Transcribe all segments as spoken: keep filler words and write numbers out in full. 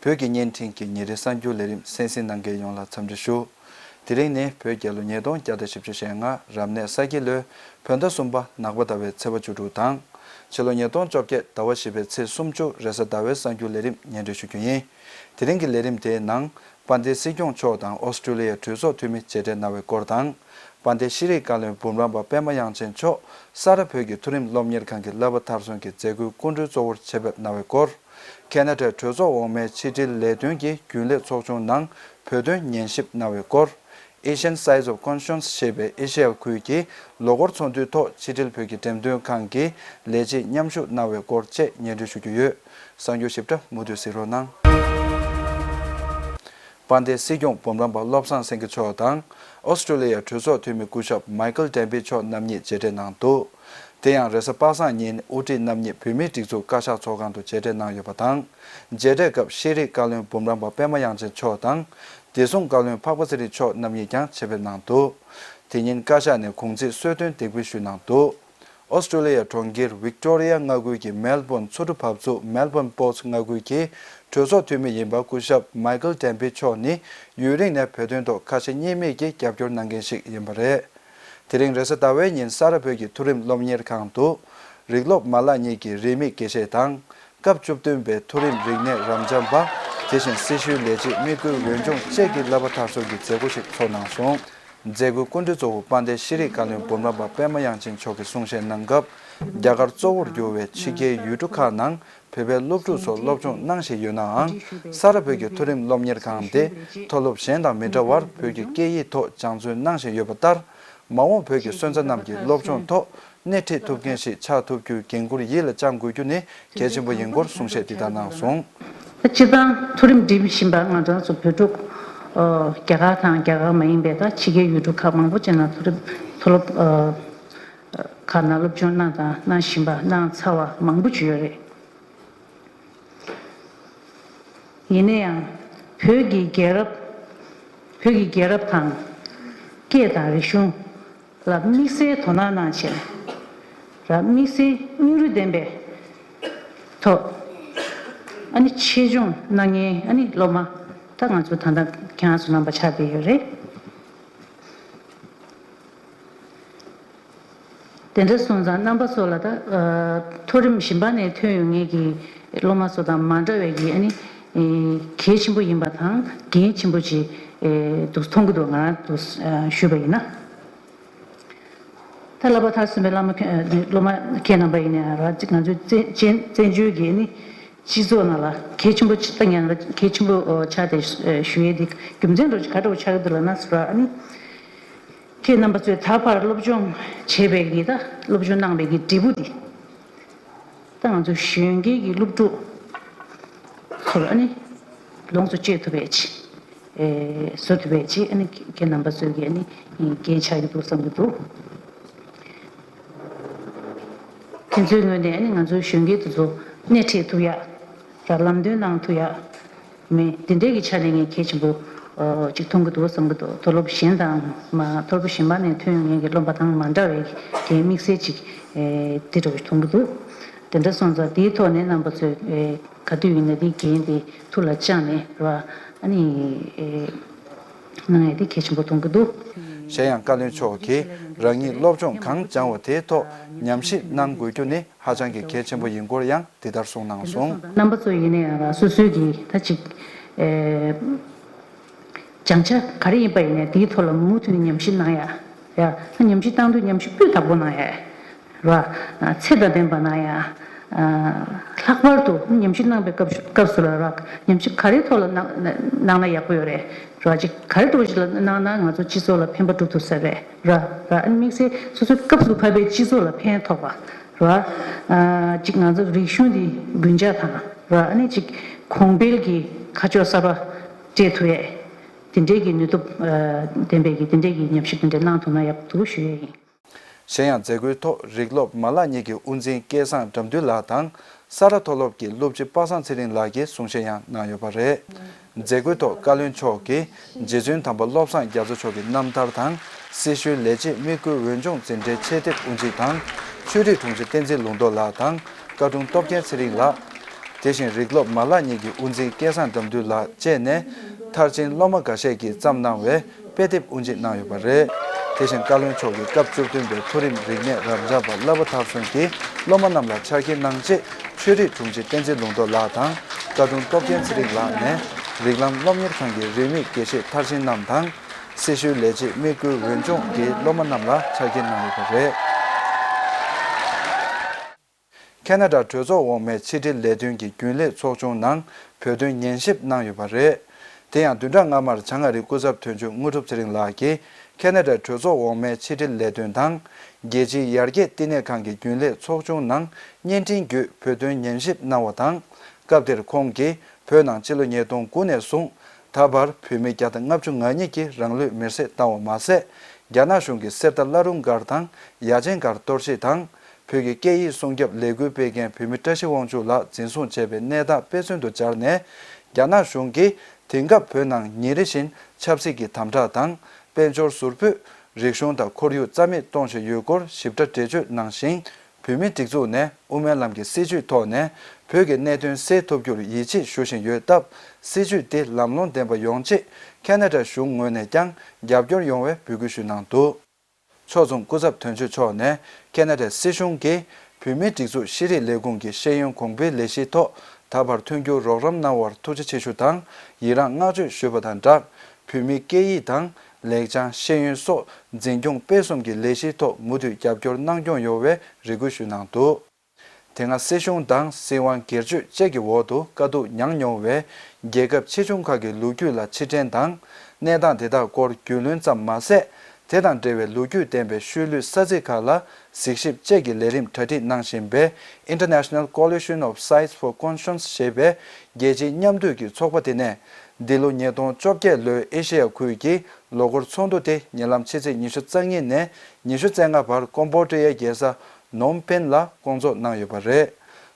བོད་ཀྱི་བརྙན་འཕྲིན་གྱི་ཉིན་རེའི་གསར་འགྱུར་ལས་རིམ་གསན་གཟིགས་གནང་མཁན་ཡོངས་ལ་འཚམས་འདྲི་ཞུ། དེ་རིང་ནི་བོད་རྒྱལ་ལོ་ཉིས་སྟོང་བརྒྱ་དང་བཞི་བཅུ་ཞེ་ལྔ་རབ་གནས་ས་ཁྱི་ལོའི་བོད་ཟླ་གསུམ་པ་ནག་པ་ཟླ་བའི་ཚེས་པ་བཅུ་དྲུག་དང་། ཕྱི་ལོ་ཉིས་སྟོང་བཅོ་བརྒྱད་ཟླ་བ་བཞི་པའི་ཚེས་སུམ་ཅུ་རེས་གཟའ་ཟླ་བའི་གསར་འགྱུར་ལས་རིམ་སྙན་སྒྲོན་ཞུ་རྒྱུ་ཡིན། དེ་རིང་གི་ལས་རིམ་དེའི་ནང་། དཔལ་ལྡན་སྲིད་སྐྱོང་མཆོག་དང་ཨོ་སི་ཀྲུ་ལི་ཡ་གྲོས་ཚོགས་འཐུས་མི་མཇལ་འཕྲད་གནང་བའི་སྐོར་དང་། དཔལ་ལྡན་ཤེས་རིག་བཀའ་བློན་འབུམ་རམས་པ་པད་མ་དབྱངས་ཅན་མཆོག་ས་རཱ་བོད་ཀྱི་མཐོ་རིམ་སློབ་གཉེར་ཁང་གི་བསླབ་པ་མཐར་སོན་གྱི་མཛད་སྒོའི་སྐུ་མགྲོན་གཙོ་བོར་ཆེད་ཕེབས་གནང་བའི་སྐོར། ཁེ་ན་ཌའི་གྲོས་ཚོགས་འོག་མའི་ཕྱི་དྲིལ་ལས་དོན་གྱི་རྒྱུན་ལས་ཚོགས་ཆུང་ནང་བོད་དོན་ཉན་ཞིབ་གནང་བའི་སྐོར། Asian Sides of Conscience ཞེས་པའི་ཨེ་ཤེ་ཡ་ཁུལ་གྱི་ལོ་འཁོར་ཚོགས་འདུའི་ཐོག་ཕྱི་དྲིལ་བོད་ཀྱི་འགྲེམས་སྟོན་ཁང་གི་ལས་བྱེད་མཉམ་ཞུགས་གནང་བའི་སྐོར་བཅས་སྙན་སྒྲོན་ཞུ་རྒྱུ་ཡོད། གསར་འགྱུར་ཞིབ་ཕྲ་མུ་མཐུད་གཟིགས་རོགས་གནང་། དཔལ་ལྡན་སྲིད་སྐྱོང་འབུམ་རམས་པ་བློ་བཟང་སེང་གེ་མཆོག་དང་ཨོ་སི་ཀྲུ་ལི་ཡ་གྲོས་ཚོགས་འཐུས་མི་སྐུ་ཞབས་མའི་ཀལ་ཏེམ་པི་མཆོག་རྣམ་གཉིས་མཇལ་འཕྲད་གནང་འདུག་དེ་ཡང་རེས་གཟའ་པ་སངས་ཉིན་དབུ་ཁྲིད་རྣམ་གཉིས་བོད་མིའི་སྒྲིག་འཛུགས་བཀའ་ཤག་ཚོགས་ཁང་དུ་མཇལ་འཕྲད་གནང་ཡོད་པ་དང་། མཇལ་འཕྲད་སྐབས་ཤེས་རིག་བཀའ་བློན་འབུམ་རམས་པ་པད་མ་དབྱངས་ཅན་མཆོག་དང་། བདེ་སྲུང་བཀའ་བློན་འཕགས་པ་ཚེ་རིང་མཆོག་རྣམ་གཉིས་ཀྱང་ཆེད་ཕེབས་གནང་འདུག་དེ་ཉིན་བཀའ་ཤག་ནས་གུང་ཚིགས་གསོལ་སྟོན་འདེགས་འབུལ་ཞུས་གནང་འདུག་ཨོ་སི་ཀྲུ་ལི་ཡ་གྲོང་ཁྱེར་ཝིག་ཏོ་རི་ཡ་མངའ་ཁུལ་གྱི་མེལ་བོན་མཚོ་གྲུ་བབས་ཚུགས་མེལ་བོན་པོ་སི་ཊི་མངའ་ཁུལ་གྱི་གྲོས་ཚོགས་འཐུས་མི་ཡིན་པ་སྐུ་ཞབས་མའི་ཀལ་ཏེམ་པི་མཆོག་ནི་ཡུན་རིང་ནས་བོད་དོན་ཐོག་ཁ་ཞེ་གཉིས་མེད་ཀྱིས་རྒྱབ་སྐྱོར་གནང་མཁན་ཞིག་ཡིན་པ་རེད། དེ་རིང་རེས་གཟའ་ཟླ་བའི་ཉིན་ས་རཱ་བོད་ཀྱི་མཐོ་རིམ་སློབ་གཉེར་ཁང་དུ། རིགས་སློབ་མ་ལག་གཉིས་ཀྱི་རིས་མེད་དགེ་བཤེས་དང་། སྐབས་བཅུ་བདུན་པའི་མཐོ་རིམ་རིག་གནས་རབ་འབྱམས་པ། དེ་བཞིན་སྲི་ཞུའི་ལས་བྱེད་དམིགས་བཀར་འོས་སྦྱོང་བཅས་ཀྱི་བསླབ་པ་མཐར་སོན་གྱི་མཛད་སྒོ་ཞིག་ཚོགས་གནང་སོང་། མཛད་སྒོའི་སྐུ་མགྲོན་གཙོ་བོ་དཔལ་ལྡན་ཤེས་རིག་བཀའ་བློན་འབུམ་རམས་པ་པད་མ་དབྱངས་ཅན་མཆོག་གིས་གསུང་བཤད་གནང་སྐབས། རྒྱ་གར་གཙོ་བོར་གྱུར་བའི་ཕྱི་རྒྱལ་ཡུལ་གྲུ་ཁག་ནང་བོད་པའི་སློབ་ཕྲུག་ཚོ་སློབ་སྦྱོང་གནང་བཞིན་ཡོད་ནའང་། ས་རཱ་བོད་ཀྱི་མཐོ་རིམ་སློབ་གཉེར་ཁང་དེ་མཐོ་སློབ་གཞན་དང་མི་འདྲ་བར་བོད་ཀྱི་སྐད་ཡིག་ཐོག་སྦྱང་བརྩོན་གནང་བཞིན་ཡོད་པ་ལྟར། མ་འོངས་བོད་ཀྱི་སོན་རྩ་རྣམས་ཀྱི་སློབ་སྦྱོང་ཐོག་སྣེ་ཁྲིད་ཐུབ་མཁན་ཞིག་ཆགས་ཐུབ་རྒྱུའི་འགན་ཁུར་ཡིད་ལ་བཅངས་དགོས་རྒྱུ་ནི་གལ་ཆེན་པོ་ཡིན་སྐོར་གསུང་བཤད་འདི་ལྟར་གནང་སོང་། སྤྱིར་བཏང་མཐོ་རིམ་འགྲིམ་བཞིན་པ་ང་རང་ཚོ་བོད་ཕྲུག་ཨ་རྒྱ་གར་དང་རྒྱ་གར་མ་ཡིན་པའི་ད་ཕྱི་རྒྱལ་ཡུལ་གྲུ་ཁག་མང་པོ་ཅིག་ནང་མཐོ་རིམ་མཐོ་སློབ་ཨ་ཁག་ནང་སློབ་སྦྱོང་གནང་དང་གནང་བཞིན་པ་གནང་ཚར་བ་མང་པོ་ཅིག་ཡོད་རེད། ཡིན་ན་ཡང་བོད་ཀྱི་རྒྱལ་རབས། བོད་ཀྱི་རྒྱལ་རབས་དང་། སྐད་དང་རིག་གཞུང་ལ་དམིགས་བསལ་དོ་སྣང་གནང་བྱས། ར་དམིགས་བསལ་སྙིང་རུས་ལྡན་པའི་ཐོག་ཨ་ནི་ཆེད་སྦྱོང་གནང་མཁན་ཨ་ནི་སློབ་མ་ད་ང་ཚོ་ད་ལྟ་ཁྱེད་རང་ཚོ་རྣམ་པ་ཆགས་བསྡད་ཡོད་རེད། དེ་འདྲ་སོང་ཙང་རྣམ་པ་ཚོ་ལ་ད་ཨ་མཐོ་རིམ་གཞན་པ་ནས་ཐོན་ཡོང་མཁན་གྱི་སློབ་མ་ཚོ་དང་མ་འདྲ་བའི་གི་ཨ་ནི་ཨེ་གལ་ཆེན་པོ་ཡིན་པ་དང་འགན་ཆེན་པོ་ཅིག་ཨེ་འདུག་མཐོང་གི་འདུག་ང་རང་འདུག་ཨ་ཞུས་པ་ཡིན་ན། ད་བསླབ་པ་མཐར་སོན་པའི་བླ་མ་ཁྱེད་སློབ་མ་ཁྱེད་རྣམ་པ་ཡིན་ན་ར་ང་ཚོའི་བཙན་བཙན་བཙན་བྱོལ་གྱི་ཨ་ནི་སྤྱི་ཚོགས་ནང་ལ་གལ་ཆེན་པོ་ཅིག་ད་ཉན་ལ་གལ་ཆེན་པོ་ཆགས་ཏེ་ཞུ་ཡས་འདི་རྒྱུ་མཚན་འདྲ་ཅིག་ག་འདྲ་བོ་ཆགས་ཀྱི་འདུག་ལབ་ན་ཟེར་བ་ཨ་ནི། ཁྱེད་རྣམ་པ་ཚོས་ད་བར་སློབ་སྦྱོང་བྱས་པའི་གི་ད་སློབ་སྦྱོང་གནང་བའི་གི་འབྲས་བུ་འདི། ད་ང་ཚོ་གཞོན་སྐྱེས་ཀྱི་སློབ་ཕྲུག་ཚོར་ཨ་ནི་ལོངས་སུ་སྤྱོད་ཐུབ་པའི་ཆེད། ཨེ་བཟོ་ཐུབ་པའི་ཆེད་ཨ་ནི་ཁྱེད་རྣམ་པ་ཚོས་ཀྱི་ཨ་ནི་འགན་ཆགས་ཀྱི་འདུག་བསམ་གྱི་འདུག་ཁྱེད་ཚོའི་ངོས་ནས་ཨ་ནི་ང་ཚོའི་གཞོན་སྐྱེས་དེ་ཚོ་སྣེ་ཁྲིད་ཐུབ་ཡ། ར་ལམ་སྟོན་གནང་ཐུབ་ཡ། མེད་དེ་འདྲའི་གི་ཆ་ནས་ངས་གལ་ཆེན་པོ་ཨ་ཅིག་མཐོང་གི་འདུག་བསམ་གི་འདུག་མཐོ་སློབ་གཞན་དང་མ་མཐོ་སློབ་གཞན་པ་ནས་ཐོན་ཡོང་མཁན་གྱི་སློབ་མ་དང་མ་འདྲ་བའི་གི་དམིགས་བསལ་ཅིག་ཨེ་དེ་འདྲ་བོ་ཞིག་མཐོང་གི་འདུག་དེ་འདྲ་སོང་ཙང་དེའི་ཐོག་ནས་རྣམ་པ་ཚོས་ཨེ་ག་དུས་ཡིན་ན་དེའི་འགན་དེ་ཐུགས་ལ་བཅངས་ནས་ར་ཨ་ནི་ཨེ་གནང་ཡ་དེ་གལ་ཆེན་པོ་མཐོང་གི་འདུག་གཞན་ཡང་བཀའ་བློན་མཆོག་གིས་རང་ཉིད་སློབ་སྦྱོང་གང་སྦྱངས་པ་དེའི་ཐོག་ཉམས་ཞིབ་གནང་དགོས་རྒྱུ་ནི་ཧ་ཅང་གི་གལ་ཆེན་པོ་ཡིན་སྐོར་ཡང་། དེ་ལྟར་གསུངས་གནང་སོང་། རྣམ་པ་ཚོ་ཡིན་ན་ཡང་ར་སོ་སོའི་གི་ད་ཅིག་ཨེ་སྦྱང་བྱ་ག་རེ་ཡིན་པ་ཡིན་ནའི་དེའི་ཐོག་ལ་མུ་མཐུད་ནས་ཉམས་ཞིབ་གནང་ཡ། ཡ་ད་ཉམས་ཞིབ་བཏང་དུས་ཉམས་ཞིབ་སྤུས་དག་པོ་གནང་ཡ། ར་ཚད་དང་ལྡན་པ་གནང་ཡ། ལྷག་པར་དུ་ཉམས་ཞིབ་གནང་པའི་སྐབས་སུ་སྐབས་སུ་ལ་ར་ཉམས་ཞིབ་ག་རེའི་ཐོག་ལ་གནང་གནང་ན་ཡག་པོ་ཡོད་རེད། ར་ཅིག་ག་རེ་འདྲ་བོ་ཞིག་ལ་གནང་ན་ང་ཚོ་སྤྱི་ཚོགས་ལ་ཕན་པ་སྒྲུབ་ཐུབ་ས་རེད། ར་ར་ཨ་ནི་དམིགས་བསལ་སོ་སོའི་སྐབས་སུ་བབས་པའི་སྤྱི་ཚོགས་ལ་ཕན་ཐོགས་པ། ར། ཨ་ཅིག་ང་ཚོ་རིག་གཞུང་འདི་རྒྱུན་འཇགས་དང་ར་ཨ་ནི་ཅིག་གོང་འཕེལ་གྱི་ཁ་ཕྱོགས་གསར་པ་སྤྲད་ཐུབ་ཡས། དེ་འདྲའི་གི་ནུས་སྟོབས་ཨ་ལྡན་པའི་གི་དེ་འདྲའི་གི་ཉམས་ཞིབ་དེ་འདྲ་གནང་ཐུབ་ན་ཡག་པོ་འདུག་ཞུ་ཡས་ཡིན། གཞན་ཡང་མཛད་སྒོའི་ཐོག་རིགས་སློབ་མ་ལག་གཉིས་ཀྱི་དབུ་འཛིན་སྐལ་བཟང་དགྲ་འདུལ་ལགས་དང་། ས་རཱ་མཐོ་སློབ་ཀྱི་སློབ་སྤྱི་པ་སངས་ཚེ་རིང་ལགས་ཀྱིས་གསུང་བཤད་ཡང་གནང་ཡོད་པ་རེད། མཛད་སྒོའི་ཐོག་བཀའ་བློན་མཆོག་གིས་རྗེ་བཙུན་དམ་པ་བློ་བཟང་རྒྱ་མཚོ་མཆོག་གི་རྣམ་ཐར་དང་། སྲི་ཞུའི་ལས་བྱེད་དམིགས་བཀར་འོས་སྦྱོང་འཛིན་གྲྭའི་ཆེད་དེབ་དབུ་འབྱེད་དང་། ཆོས་རིག་དྲུང་ཆེ་བསྟན་འཛིན་ལུང་རྟོགས་ལགས་དང་བཀའ་དྲུང་སྟོབས་རྒྱལ་ཚེ་རིང་ལགས། དེ་བཞིན་རིག་སློབ་མ་ལག་གཉིས་ཀྱི་དབུ་འཛིན་སྐལ་བཟང་དགྲ་འདུལ་ལགས་བཅས་ནས་མཐར་ཕྱིན་སློབ་མ་འགའ་ཤས་ཀྱིས་བརྩམས་གནང་བའི་དཔེ་དེབ་དབུ་འབྱེད་གནང་ཡོད་པ་རེད། དེ་བཞིན་བཀའ་བློན་མཆོག་གིས་སྐབས་བཅུ་བདུན་པའི་མཐོ་རིམ་རིག་གནས་རབ་འབྱམས་པ་བསླབ་པ་མཐར་སོན་གྱི་སློབ་མ་རྣམས་ལ་ཕྱག་འཁྱེར་གནང་རྗེས། ཆོས་རིག་དྲུང་ཆེ་བསྟན་འཛིན་ལུང་རྟོགས་ལགས་དང་བཀའ་དྲུང་སྟོབས་རྒྱལ་ཚེ་རིང་ལགས་ནས་རིགས་ལམ་སློབ་གཉེར་ཁང་གི་རིན་མེད་དགེ་བཤེས་མཐར་ཕྱིན་རྣམས་དང་། སེར་ཤུལ་ལས་བྱེད་དམིགས་བཀོད་འོས་སྦྱོང་གི་སློབ་མ་རྣམས་ལ་ཕྱག་འཁྱེར་གནང་ཡོད་པ་རེད། ཁེ་ན་ཌ་གྲོས་ཚོགས་འོག་མའི་ཕྱི་དྲིལ་ལས་དོན་གྱི་རྒྱུན་ལས་ཚོགས་ཆུང་ནང་བོད་དོན་ཉན་ཞིབ་གནང་ཡོད་པ་རེད། དེ་ཡང་བདུན་ཕྲག་སྔ་མར་བྱང་ཨ་རིའི་སྐུ་ཚབ་དོན་གཅོད་དངོས་གྲུབ་ཚེ་རིང་ལགས་ཀྱིས་ཁེ་ན་ཌ་གྲོས་ཚོགས་འོག་མའི་ཕྱི་དྲིལ་ལས་དོན་དང་། རྒྱལ་སྤྱིའི་ཡར་རྒྱས་བསྟི་གནས་ཁང་གི་རྒྱུན་ལས་ཚོགས་ཆུང་ནང་བརྙན་འཕྲིན་བརྒྱུད་བོད་དོན་ཉན་ཞིབ་གནང་བ་དང་། སྐབས་དེར་ཁོང་གིས་བོད་ནང་ཕྱི་ལོ་ཉིས་སྟོང་དགུ་ནས་བཟུང་ད་བར་བོད་མི་བརྒྱ་དང་ལྔ་བཅུ་ང་གཉིས་ཀྱིས་རང་ལུས་མེར་སྲེག་བཏང་བ་མ་ཟད། རྒྱ་ནག་གཞུང་གིས་གསེར་རྟ་བླ་རུང་སྒར་དང་ཡ་ཆེན་སྒར་གཏོར་བཤིག་དང་། བོད་ཀྱི་སྐད་ཡིག་སྲུང་སྐྱོབ་ལས་འགུལ་སྤེལ་མཁན་བོད་མི་བཀྲ་ཤིས་དབང་ཕྱུག་ལགས་འཛིན་བཟུང་བྱས་པའི་གནས་སྟངས་དཔེ་མཚོན་དུ་སྦྱར་ནས། རྒྱ་ནག་གཞུང་གིས་དེང་སྐབས་བོད་ནང་ཉིན་རེ་བཞིན་ཆབ་སྲིད་ཀྱི་དམ་དྲག་དང་། དཔལ་འབྱོར་ཟུར་ཕུད། རིག་གཞུང་དང་ཁོར་ཡུག་རྩ་མེད་གཏོང་བཞིན་ཡོད་སྐོར་ཞིབ་ཕྲ་འགྲེལ་བརྗོད་གནང་ཞིང་། བོད་མིའི་སྒྲིག་འཛུགས་ནས་དབུ་མའི་ལམ་གྱི་སྲིད་བྱུས་ཐོག་ནས་བོད་ཀྱི་གནད་དོན་སེལ་ཐུབ་རྒྱུར་ཡིད་ཆེས་ཞུ་བཞིན་ཡོད་སྟབས། སྲིད་བྱུས་དེ་ལམ་ལྷོང་ལྡན་པ་ཡོང་ཆེད་ཁེ་ན་ཌ་གཞུང་ངོས་ནས་ཀྱང་རྒྱབ་སྐྱོར་ཡོང་བའི་འབོད་སྐུལ་ཞུས་གནང་འདུག་ཕྱོགས་མཚུངས་སྐུ་ཚབ་དོན་གཅོད་མཆོག་ནས་ཁེ་ན་ཌའི་སྲིད་གཞུང་གིས་བོད་མིའི་སྒྲིག་འཛུགས་ཤེས་རིག་ལས་ཁུངས་ཀྱི་ཤེས་ཡོན་གོང་འཕེལ་ལས་གཞིའི་ཐོག་ད་བར་མཐུན་འགྱུར་རོགས་རམ་གནང་བར་ཐུགས་རྗེ་ཆེ་ཞུ་དང་། ཡི་རངས་བསྔགས་བརྗོད་ཞུས་པ་དང་སྦྲགས། བོད་མིའི་སྐད་ཡིག་དང་། ལེགས་བྱང་། ཤེས་ཡོན་སོགས་འཛིན་སྐྱོང་སྤེལ་གསུམ་གྱི་ལས་གཞིའི་ཐོག་མུ་མཐུད་རྒྱབ་སྐྱོར་གནང་སྐྱོང་ཡོང་བའི་རེ་སྐུལ་ཞུས་གནང་འདུག་དེ་སྔ་སྲིད་གཞུང་དང་སྲིད་དབང་སྒེར་གཅོད་བཅས་ཀྱི་འོག་ཏུ་དཀའ་སྡུག་མྱངས་མྱོང་བའི་རྒྱལ་ཁབ་ཆེ་ཆུང་ཁག་གི་ལོ་རྒྱུས་ལ་ཕྱིར་དྲན་དང་། གནས་སྟངས་དེ་དག་སྐོར་རྒྱུས་ལོན་ཙམ་མ་ཟད། དེ་དང་འབྲེལ་བའི་ལོ་རྒྱུས་ལྡན་པའི་ཤོད་ལུས་ས་ཚིགས་ཁག་ལ་གཟིགས་ཞིབ་བཅས་ཀྱི་ལས་རིམ་གྲ་སྒྲིག་གནང་བཞིན་པའི་International Coalition of Sites for Conscience ཞེས་པའི་རྒྱལ་སྤྱིའི་མཉམ་འདུས་ཀྱི་ཚོགས་པ་དེ་ནས། འདི་ལོ་ཉིས་སྟོང་བཅོ་བརྒྱད་ལོའི་ཨེ་ཤེ་ཡ་ཁུལ་གྱི་ལོ་འཁོར་ཚོགས་འདུ་དེ་ཉེ་ལམ་ཕྱི་ཚེས་ཉི་ཤུ་རྩ་གཉིས་ནས་ཉི་ཤུ་རྩ་ལྔ་བར་ཀོམ་བོ་ཌི་ཡའི་རྒྱལ་ས་ནོམ་པེན་ལ་སྐོང་ཚོགས་གནང་ཡོད་པ་རེད།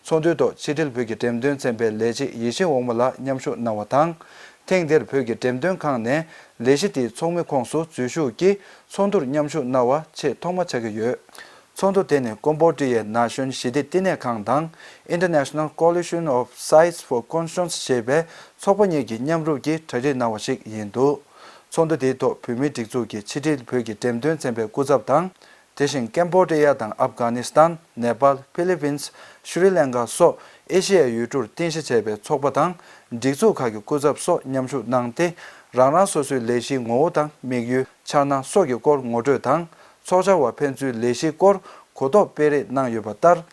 ཚོགས་འདུའི་ཐོག་ཕྱི་དྲིལ་བོད་ཀྱི་འགྲེམས་སྟོན་ཚན་པའི་ལས་བྱེད་ཡེ་ཤེས་འོག་མ་ལགས་མཉམ་ཞུགས་གནང་བ་དང་། ཐེངས་འདིར་བོད་ཀྱི་འགྲེམས་སྟོན་ཁང་ནས་ལས་གཞི་དེའི་ཚོགས་མི་ཁོངས་སུ་འཛུལ་ཞུགས་ཀྱིས་ཚོགས་འདུར་མཉམ་ཞུགས་གནང་བ་ཆེས་ཐོག་མ་ཆགས་ཀྱི་ཡོད། ཚོགས་འདུ་དེ་ནི་ཀོམ་བོ་ཌི་ཡའི་ན་གཞོན་ཞི་བདེ་བསྟི་གནས་ཁང་དང་International Coalition of Sites for Conscience ཞེས་པའི་ཚོགས་པ་གཉིས་ཀྱི་མཉམ་རུབ་ཀྱིས་གྲ་སྒྲིག་གནང་བ་ཞིག་ཡིན་འདུག་ཚོགས་འདུ་དེའི་ཐོག་བོད་མིའི་སྒྲིག་འཛུགས་ཀྱི་ཕྱི་དྲིལ་བོད་ཀྱི་འགྲེམས་སྟོན་ཚན་པའི་སྐུ་ཚབ་དང་། དེ་བཞིན་ཀེམ་བོ་ཌི་ཡ་དང་ཨབ་གྷ་ནི་སི་ཐན། ནེ་པཱལ། ཧྥི་ལི་པིན། ཤྲི་ལན་ཀ་སོགས་ཨེ་ཤེ་ཡ་ཡུལ་གྲུར་རྟེན་གཞི་བྱས་པའི་ཚོགས་པ་དང་སྒྲིག་འཛུགས་ཁག་གི་སྐུ་ཚབ་སོགས་མཉམ་ཞུགས་གནང་སྟེ། རང་རང་སོ་སོའི་ལས་གཞིའི་ངོ་བོ་དང་དམིགས་ཡུལ། འཆར་སྣང་སོགས་ཀྱི་སྐོར་ངོ་སྤྲོད་དང་། ཚོགས་བཅར་བ་ཕན་ཚུན་ལས་གཞིའི་སྐོར་གོ་རྟོགས་སྤེལ་རེས་གནང་ཡོད་པ་ལྟར།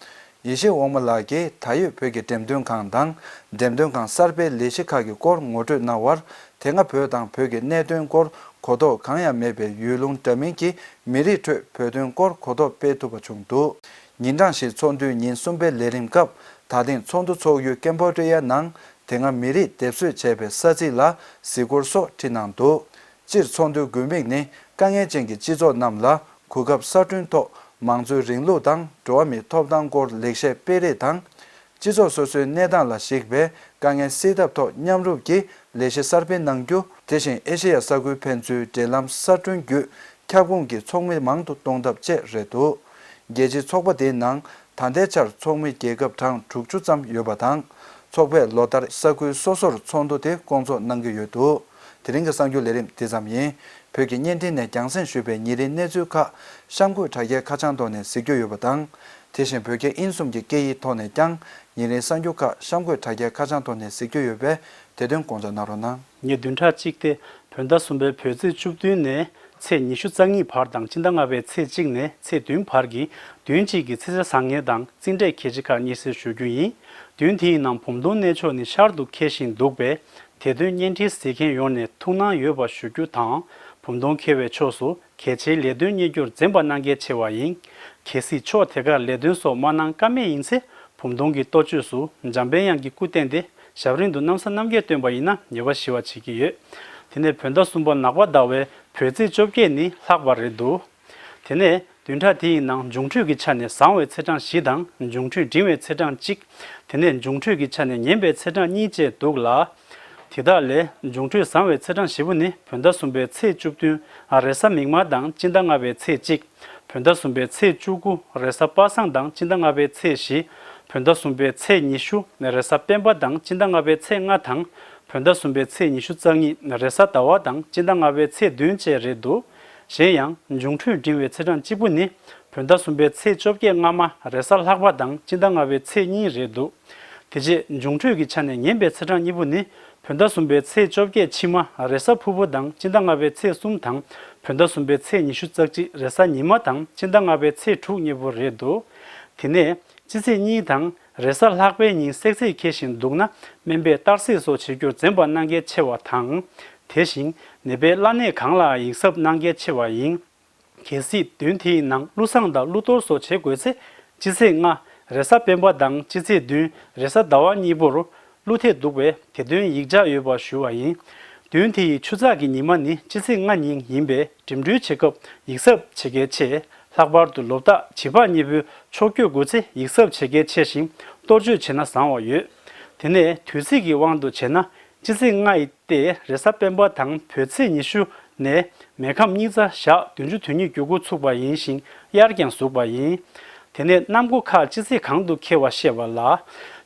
ཡེ་ཤེས་འོག་མ་ལགས་ཀྱིས་ད་ཡོད་བོད་ཀྱི་འགྲེམས་སྟོན་ཁང་དང་། འགྲེམས་སྟོན་ཁང་གསར་སྤེལ་ལས་གཞི་ཁག་གི་སྐོར་ངོ་སྤྲོད་གནང་བར། དེ་སྔ་བོད་དང་བོད་ཀྱི་གནད་དོན་སྐོར་གོ་རྟོགས་གང་ཡང་མེད་པའི་ཡུལ་ལུང་འདྲ་མིན་གྱི་མི་རིགས་ཁྲོད་བོད་དོན་སྐོར་གོ་རྟོགས་སྤེལ་ཐུབ་པ་བྱུང་འདུག་ཉིན་གྲངས་བཞིའི་ཚོགས་འདུའི་ཉིན་གསུམ་པའི་ལས་རིམ་སྐབས། ད་ཐེངས་ཚོགས་འདུ་འཚོགས་ཡུལ་ཀེམ་བོ་ཌི་ཡ་ནང་དེ་སྔ་མི་རིགས་སྡེབ་གསོད་བྱས་པའི་ས་ཚིགས་ལ་གཟིགས་སྐོར་སོགས་ཁྲིད་གནང་འདུག་སྤྱིར་ཚོགས་འདུའི་དགོས་དམིགས་ནི། དཀའ་ངལ་ཅན་གྱི་སྤྱི་ཚོགས་རྣམས་ལ་གོ་སྐབས་གསར་སྐྲུན་ཐོག་མང་གཙོའི་རིང་ལུགས་དང་འགྲོ་བ་མིའི་ཐོབ་ཐང་སྐོར་ལེགས་བཤད་སྤེལ་རེས་དང་། སྤྱི་ཚོགས་སོ་སོའི་གནས་སྟངས་ལ་གཞིགས་པའི་དཀའ་ངལ་སེལ་ཐབས་ཐོག་མཉམ་རུབ་ཀྱིས་ལས་གཞི་གསར་སྤེལ་གནང་རྒྱུ། དེ་བཞིན་ཨེ་ཤེ་ཡ་ས་ཁུལ་ཕན་ཚུན་འབྲེལ་ལམ་གསར་སྐྲུན་བརྒྱུད་ཁྱབ་ཁོངས་ཀྱི་ཚོགས་མི་མང་དུ་གཏོང་ཐབས་བཅས་རེད་འདུག་རྒྱལ་སྤྱིའི་ཚོགས་པ་དེའི་ནང་ད་ལྟའི་ཆར་ཚོགས་མི་རྒྱལ་ཁབ་གྲངས་དྲུག་ཅུ་ཙམ་ཡོད་པ་དང་། ཚོགས་པས་ལོ་ལྟར་ས་ཁུལ་སོ་སོར་ཚོགས་འདུ་དེ་སྐོང་ཚོགས་གནང་གི་ཡོད་འདུག་དེ་རིང་གི་གསར་འགྱུར་ལས་རིམ་འདི་ཙམ་ཡིན། བོད་ཀྱི་བརྙན་འཕྲིན་ནས་རྒྱང་སྲིང་ཞུས་པའི་ཉིན་རེའི་གནས་ཚུལ་ཁག་གཤམ་འཁོད་དྲ་རྒྱའི་ཁ་བྱང་ཐོག་ནས་གཟིགས་རྒྱུ་ཡོད་པ་དང་། དེ་བཞིན་བོད་རྒྱ་དབྱིན་གསུམ་གྱི་སྐད་ཡིག་ཐོག་ནས་ཀྱང་ཉིན་རེའི་གསར་འགྱུར་ཁག་གཤམ་འཁོད་དྲ་རྒྱའི་ཁ་བྱང་ཐོག་ནས་གཟིགས་རྒྱུ་ཡོད་པས། དེ་དོན་དགོངས་འཇགས་གནང་རོགས་གནང་། ཉིན་བདུན་ཕྲག་གཅིག་སྟེ། བོད་ཟླ་གསུམ་པའི་བོད་ཚེས་བཅུ་བདུན་ནས་ཚེས་ཉི་ཤུ་རྩ་གཉིས་བར་དང་། སྤྱི་ཟླ་ལྔ་པའི་ཚེས་གཅིག་ནས་ཚེས་བདུན་བར་གྱི་བདུན་གཅིག་གི་ཚེས་གྲངས་བཟང་ངན་དང་། རྩིས་འབྲས་གལ་ཆེ་ཁག་སྙན་སེང་ཞུ་རྒྱུ་ཡིན། བདུན་དེའི་ནང་བུམ་སྟོང་གནས་མཆོག་ནི་ཤར་དུ་འཁེལ་བཞིན་འདུག་པས། དེ་དོན་བརྙན་འཕྲིན་གཟིགས་མཁན་ཡོངས་ནས་ཐུགས་སྣང་ཡོད་པ་ཞུ་རྒྱུ་དང་། བུམ་སྟོང་འཁེལ་བའི་ཕྱོགས་སུ་གལ་ཆེའི་ལས་དོན་གཉེར་རྒྱུར་འཛེམ་པ་གནང་གལ་ཆེ་བ་ཡིན། གལ་སྲིད་ཕྱོགས་དེ་གར་ལས་དོན་སོགས་མ་གནང་ཀ་མེད་ཡིན་ཚེ། བུམ་སྟོང་གི་གཏོ་བཅོས་སུ་འཇམ་དཔལ་དབྱངས་ཀྱི་སྐུ་བསྟན་ཏེ། ཞབས་རིམ་དུ་གནམ་ས་གནམ་གྱི་སྟོན་པ་ཡིན་ན་ཉེས་པ་ཞི་བ་བྱེད་ཀྱི་ཡོད། དེ་ནས་བོད་ཟླ་གསུམ་པ་ནག་པ་ཟླ་བའི་བོད་ཚེས་བཅོ་བརྒྱད་ནི་ལྷག་པ་རེད་འདུག་དེ་ནས་བདུན་ཕྲག་དེའི་ནང་འབྱུང་འཕྲོད་ཀྱི་ཆ་ནས་བཟང་བའི་ཚེས་གྲངས་བཞི་དང་། འབྱུང་འཕྲོད་འབྲིང་བའི་ཚེས་གྲངས་གཅིག་དེ་ནས་འབྱུང་འཕྲོད་ཀྱི་ཆ་ནས་ངན་པའི་ཚེས་གྲངས་གཉིས་བཅས་འདུག་ལ། དེ་དག་ལས་འབྱུང་འཕྲོད་བཟང་བའི་ཚེས་གྲངས་བཞི་པོ་ནི་བོད་ཟླ་གསུམ་པའི་ཚེས་བཅུ་བདུན་རེས་གཟའ་མིག་དམར་དང་། སྤྱི་ཟླ་ལྔ་པའི་ཚེས་གཅིག་བོད་ཟླ་གསུམ་པའི་ཚེས་བཅུ་དགུ་རེས་གཟའ་པ་སངས་དང་། སྤྱི་ཟླ་ལྔ་པའི་ཚེས་བཞི་ བོད་ཟླ་གསུམ་པའི་ཚེས་ཉི་ཤུ་རེས་གཟའ་སྤེན་པ་དང་སྤྱི་ཟླ་ལྔ་པའི་ཚེས་ལྔ་དང་། བོད་ཟླ་གསུམ་པའི་ཚེས་ཉི་ཤུ་རྩ་གཉིས་རེས་གཟའ་ཟླ་བ་དང་སྤྱི་ཟླ་ལྔ་པའི་ཚེས་བདུན་བཅས་རེད་འདུག་གཞན་ཡང་འབྱུང་འཕྲོད་འབྲིང་བའི་ཚེས་གྲངས་གཅིག་པུ་ནི། བོད་ཟླ་གསུམ་པའི་ཚེས་བཅོ་བརྒྱད་སྔ་མ་རེས་གཟའ་ལྷག་པ་དང་སྤྱི་ཟླ་ལྔ་པའི་ཚེས་གཉིས་རེད་འདུག་དེ་རྗེས་འབྱུང་འཕྲོད་ཀྱི་ཆ་ནས་ངན་པའི་ཚེས་གྲངས་གཉིས་པོ་ནི། བོད་ཟླ་གསུམ་པའི་ཚེས་བཅོ་བརྒྱད་ཕྱི་མ་རེས་གཟའ་ཕུར་བུ་དང་སྤྱི་ཟླ་ལྔ་པའི་ཚེས་གསུམ་དང་། བོད་ཟླ་གསུམ་པའི་ཚེས་ཉི་ཤུ་རྩ་གཅིག་རེས་གཟའ་ཉི་མ་དང་སྤྱི་ཟླ་ལྔ་པའི་ཚེས་དྲུག་གཉིས་པོ་རེད་འདུག་དེ་ནས་སྤྱི་ཚེས་གཉིས་དང་རེས་གཟའ་ལྷག་པའི་ཉིན་བསྲེག་རྫས་འཁྱེར་ཞིང་འདུག་ན། སྨན་པས་གཏར་གཟིགས་སོགས་བྱེད་རྒྱུར་འཛེམ་པ་གནང་གལ་ཆེ་བ་དང་། དེ་བཞིན་ནད་པས་བླ་གནས་གང་ལའང་ཡིག་ཚབ་གནང་གལ་ཆེ་བ་ཡིན། གལ་སྲིད་བདུན་དེའི་ནང་ཀླུ་བསང་དང་ཀླུ་གཏོར་སོགས་བྱེད་དགོས་ཚེ། སྤྱི་ཚེས་ལྔ་རེས་གཟའ་སྤེན་པ་དང་སྤྱི་ཚེས་བདུན་རེས་གཟའ་ཟླ་བ་གཉིས་པོར་ཀླུ་ཐེ་འདུག་པས་དེ་དོན་ཡིག་ཆ་ཡོད་པར་ཞུ་བ་ཡིན། བདུན་དེ་ཡི་ཆུ་ཚགས་ཀྱི་ཉི་མ་ནི་སྤྱི་ཚེས་ལྔ་ཉིན་ཡིན་པས་འགྲིམ་འགྲུལ་བྱེད་སྐབས་ཡིག་ཚབ་བྱེད་གལ་ཆེ། ལྷག་པར་དུ་ལོ་རྟགས་བྱིས་པ་གཉིས་པོའི་ཕྱོགས་བསྐྱོད་དགོས་ཚེ་ཡིག་ཚབ་བྱེད་གལ་ཆེ་ཞིང་གཏོར་སྤྱོད་བྱེད་ན་བཟང་བ་ཡོད། དེ་ནས་དུས་ཚིགས་ཀྱི་དབང་དུ་བྱས་ན། སྤྱི་ཚེས་ལྔ་ཡི་སྟེ་རེས་གཟའ་སྤེན་པ་དང་བོད་ཚེས་ཉི་ཤུ་ནས་མེ་ཁམས་གཉིས་ཚེས་ཞག་བདུན་ཅུ་དོན་གཉིས་མགྱོགས་འགོ་ཚུགས་པ་ཡིན་ཞིང་དབྱར་ཀྱང་ཟུག་པ་ཡིན། དེ་ནས་གནམ་སྒོ་ཁག་སྤྱི་ཚེས་གང་དུ་འཁེལ་བ་བཤད་པ་ལ།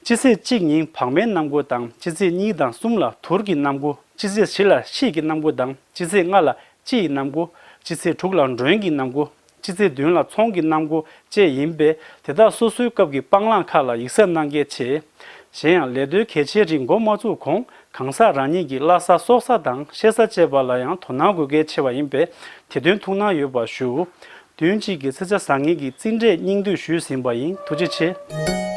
སྤྱི་ཚེས་གཅིག་ཉིན་བག་མའི་གནམ་སྒོ་དང་སྤྱི་ཚེས་གཉིས་དང་གསུམ་ལ་དུར་གྱི་གནམ་སྒོ། སྤྱི་ཚེས་བཞི་ལ་ཤིས་ཀྱི་གནམ་སྒོ་དང་སྤྱི་ཚེས་ལྔ་ལ་སྤྱི་ཡི་གནམ་སྒོ། སྤྱི་ཚེས་དྲུག་ལ་མགྲོན་གྱི་གནམ་སྒོ། སྤྱི་ཚེས་བདུན་ལ་ཚོང་གི་གནམ་སྒོ་བཅས་ཡིན་པས་དེ་དག་སོ་སོའི་སྐབས་ཀྱི་སྤང་བླང་ཁག་ལ་ཡིག་ཚབ་གནང་གལ་ཆེ། གཞན་ཡང་ལས་དོན་གལ་ཆེའི་རིགས་འགོ་མ་བཙུགས་གོང་གང་ཟག་རང་ཉིད་ཀྱི་བླ་གཟའ་སྲོག་གཟའ་དང་གཤེད་གཟའ་བཅས་པ་ལ་ཡང་དོ་སྣང་དགོས་གལ་ཆེ་བ་ཡིན་པས་དེ་དོན་ཐུགས་སྣང་ཡོད་པར་ཞུ། བདུན་གཅིག་གི་ཚེས་ཆ་བཟང་ངན་གྱི་རྩིས་འབྲས་སྙིང་བསྡུས་ཞུས་ཟིན་པ་ཡིན། ཐུགས་རྗེ་ཆེ།